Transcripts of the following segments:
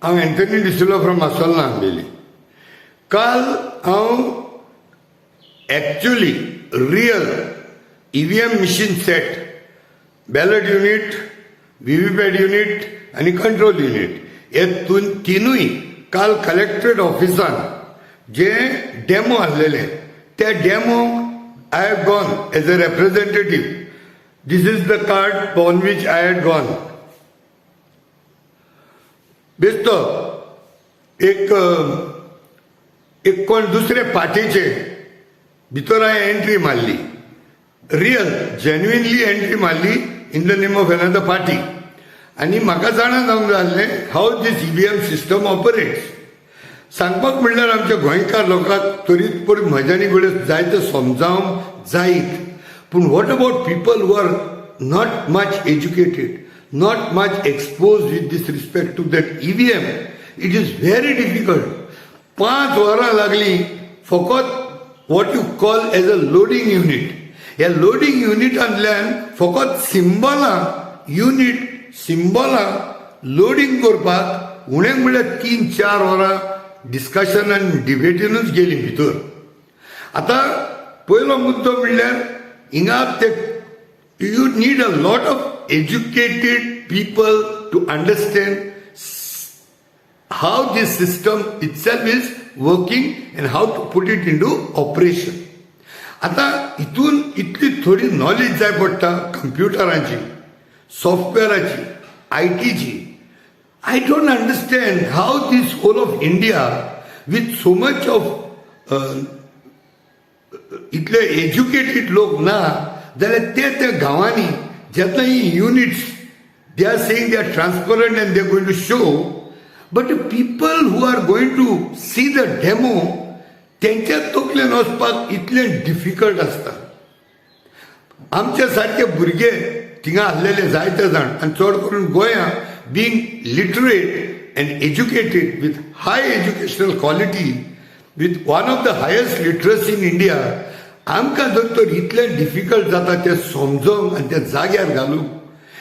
हांव Anthony D'Silva from आसोल्ला, Ambelim. काल हांव actually real EVM machine set, ballot unit, VVPAT unit आनी कंट्रोल युनीट हे तिनूय काल कलेक्ट्रेट ऑफिसान जे डेमो आसलेले, त्या डेमोक I have gone as a representative. This is the card on which I had gone. बेस्तो एक एक कोण दुसरे पार्टीचे भितर हांवें एंट्री मारली, रियल जेन्युइनली एंट्री मारली in the name of another party. आनी म्हाका जाणा जावंक जाय आसलें how this EVM system operates. सांगपाक म्हणल्यार आमच्या गोंयकार लोकांक तरी पूण म्हज्यानी घडये जायते समजावंक जायत, पूण what about people who are not much educated, not much exposed with this respect to that EVM? It is very difficult. 5 वरां लागली फकत what you call as a loading unit. ह्या लोडींग युनिटांतल्यान फकत सिंबलां, युनीट सिंबलां लोडींग करपाक उणें म्हणल्यार 3-4 वरां discussion आनी डिबेटीनूच गेली भितर. आतां पयलो मुद्दो म्हणल्यार हिंगा ते you need a lot of educated people to understand how this system itself is working and how to put it into operation. आता हितून इतली थोडी नॉलेज जाय पडटा कंप्युटराची, सॉफ्टवेअराची, आय टीची. I don't understand how this whole of India with so much of इतले educated लोक ना जाल्यार ते त्या गांवांनी जेन्ना ही units, they are saying they are transparent and they are going to show, but the people who are going to see the demo, तेंच्या तकलेन वचपाक इतलें डिफिकल्ट आसता. आमच्या सारके भुरगे थिंगा आसलेले जायते जाण आनी चड करून गोंया being literate and educated with high educational quality, with one of the highest literacy in India, आमकां जर तर इतलें डिफिकल्ट जाता तें समजोंक आनी तें जाग्यार घालूंक,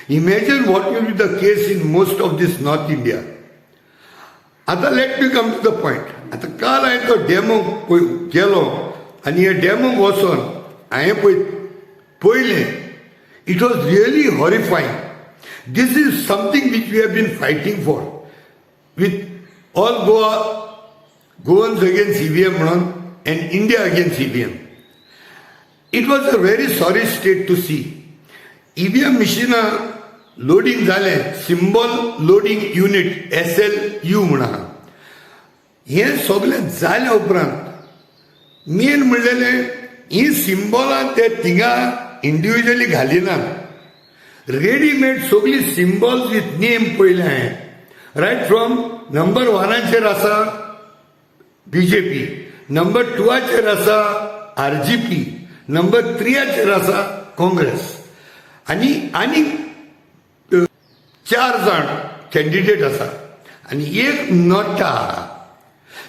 imagine what will be the case in most of this North India. आतां let me come to the point. आतां काल हांवें तो डेमो पळय गेलो आनी ह्या डेमोक वचोन हांवें पळय पळयलें, it was really horrifying. This is something which we have been fighting for with All Goa Goans Against EVM म्हणून and India Against EVM. It was a very sorry state to see. EVM मिशिनां loading जालें, symbol loading unit, SLU म्हण आहा. हें सगळें जाल्या उपरांत main म्हणलेलें ही सिंबॉलां ते थिंगा इंडिविज्युअली घालिनात. रेडीमेड सगळी सिंबॉल्स विथ नेम पळयले हांवें. रायट फ्रॉम नंबर वनाचेर आसा बीजेपी, नंबर टूवाचेर आसा आरजीपी, नंबर थ्रियाचेर आसा काँग्रेस आनी आनी चार जाण कॅन्डिडेट आसा आनी एक नोटा.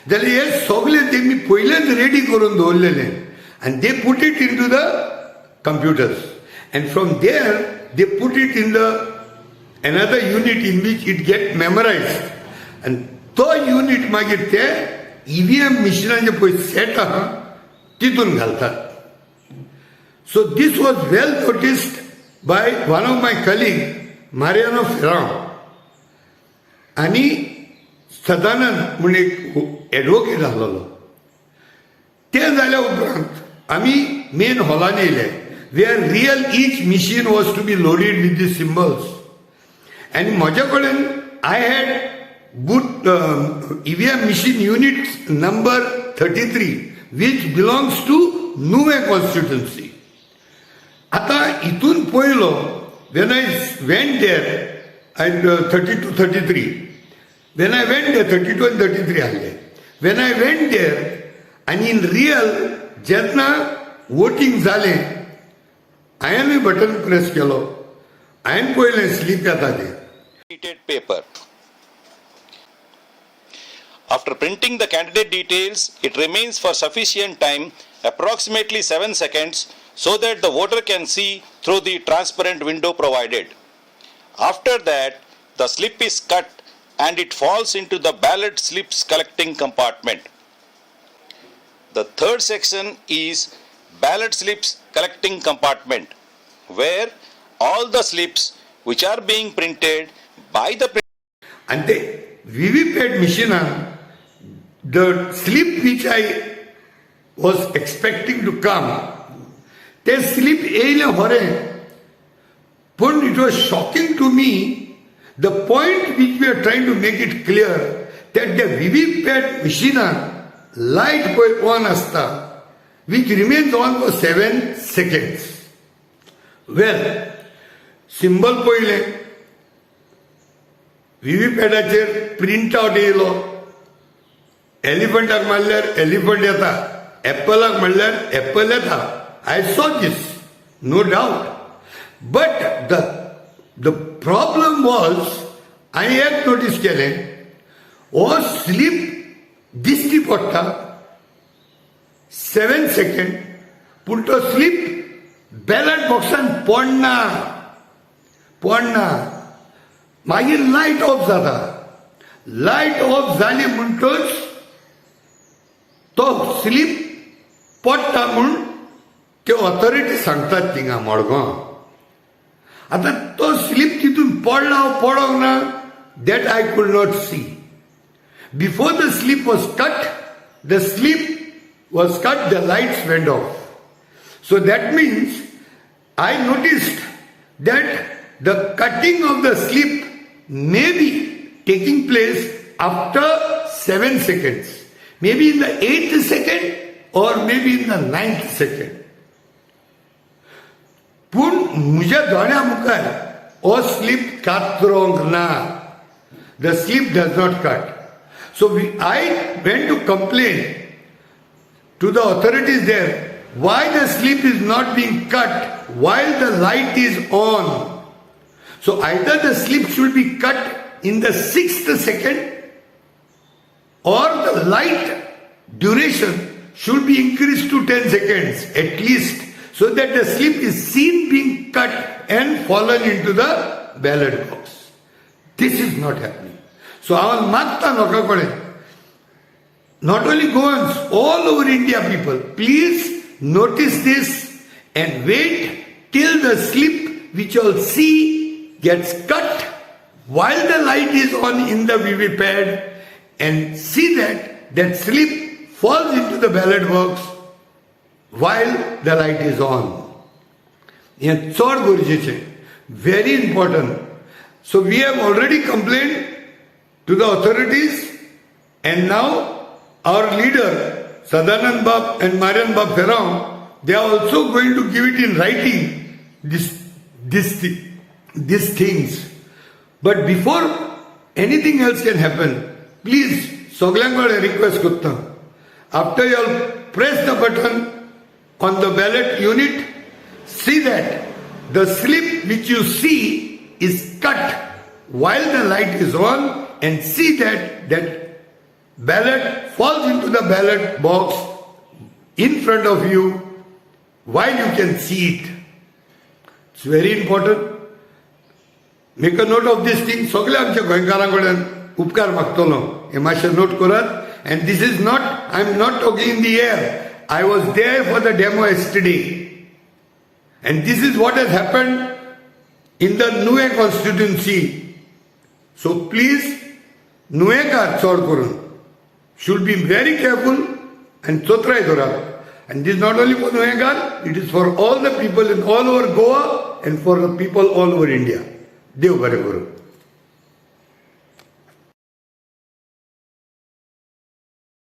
जाल्यार हे सगळे तेमी पयलेच रेडी करून दवरलेले आनी they put it into the computers and from there they put it in the another unit in which it get memorized. आनी तो युनिट मागीर ते ईव्हीएम मिशिनाचे पळय सेट आहा तितून घालतात. So this was well noticed by one of my colleague, Mariano Ferrao, आनी सदानंद म्हूण एक एडवोकेट आसलेलो. ते जाल्या उपरांत आमी मेन हॉलान येयले where real each machine was to be loaded with the symbols. आनी म्हज्या कडेन I had booth EVM machine unit number 33, which belongs to Nuvem constituency. आतां हितून पयलो, when I went there, I 32, 33, when I went there, 32 आनी 33 आहले. When I went there आनी in real जेन्ना वोटींग जालें, हांवें बटन प्रेस केलो, हांवें पळयलें स्लीप येता तें. Heated paper. After printing the candidate details, it remains for sufficient time, approximately 7 seconds, so that the voter can see through the transparent window provided. After that, the slip is cut and it falls into the ballot slips collecting compartment. The third section is ballot slips collecting compartment, where all the slips which are being printed by the आनी ते VVPAT मिशिनान the slip which I was expecting to come, ते slip येयलें खरें, पूण it was shocking to me, the point which we are trying to make it clear, that the VVPAT मिशिनान light पळय on आसता, which remains on for 7 seconds. Well, symbol पळयलें, व्हीव्हीपॅटाचेर print out येयलो, एलिफंटाक मारल्यार elephant येता, एप्पलाक म्हणल्यार एप्पल येता. I saw this, no doubt, but the problem was, हांवें एक नोटीस केलें, हो स्लीप दिश्टी पडटा 7 सेकेंड, पूण तो स्लीप बॅलट बॉक्सान पडना, पडना. मागीर लायट ऑफ जाता. लायट ऑफ जाली म्हणटच तो स्लीप पडटा म्हूण त्यो ऑथॉरिटी सांगतात थिंगा मडगांव. आतां तो स्लीप तितून पडला पडोंक ना, that I could not see. Before the slip was cut, the slip was cut, the lights went off. So that means I noticed that the cutting of the slip may be taking place after 7 seconds, maybe in the eighth second or maybe in the ninth second. पूण म्हज्या दोळ्या मुखार हो slip कातरोंक ना. The slip does not cut. So I went to complain to the authorities there why the slip is not being cut while the light is on. So either the slip should be cut in the sixth second or the light duration should be increased to 10 seconds at least, so that the slip is seen being cut and fallen into the ballot box. This is not happening. So हांव मागता लोकां कडेन, not only Goans, all over India people, please notice this and wait till the slip which you all see gets cut while the light is on in the VVPAT, and see that that slip falls into the ballot box while the light is on. हें चड गरजेचें, very important. So we have already complain to the authorities, and now our leader Sadanand Bab and Marian Bab Ferrao, they are also going to give it in writing, these things. But before anything else can happen, please, सगळ्यां कडेन request करता, after you press the button on the ballot unit, see that the slip which you see is cut while the light is on, and see that that ballot falls into the ballot box in front of you while you can see it. It's very important. Make a note of this thing. सगळे आमच्या गोंयकारां कडेन उपकार मागतलो, हे मातशें note करात. And this is not, I am not talking in the air. I was there for the demo yesterday, and this is what has happened in the Nuvem constituency. So please, नुवेकार चड करून should be very careful and चतुराय धरात. And this not only for Nuvemkar, it is for all the people in all over Goa and for the people all over India. देव बरें करूं.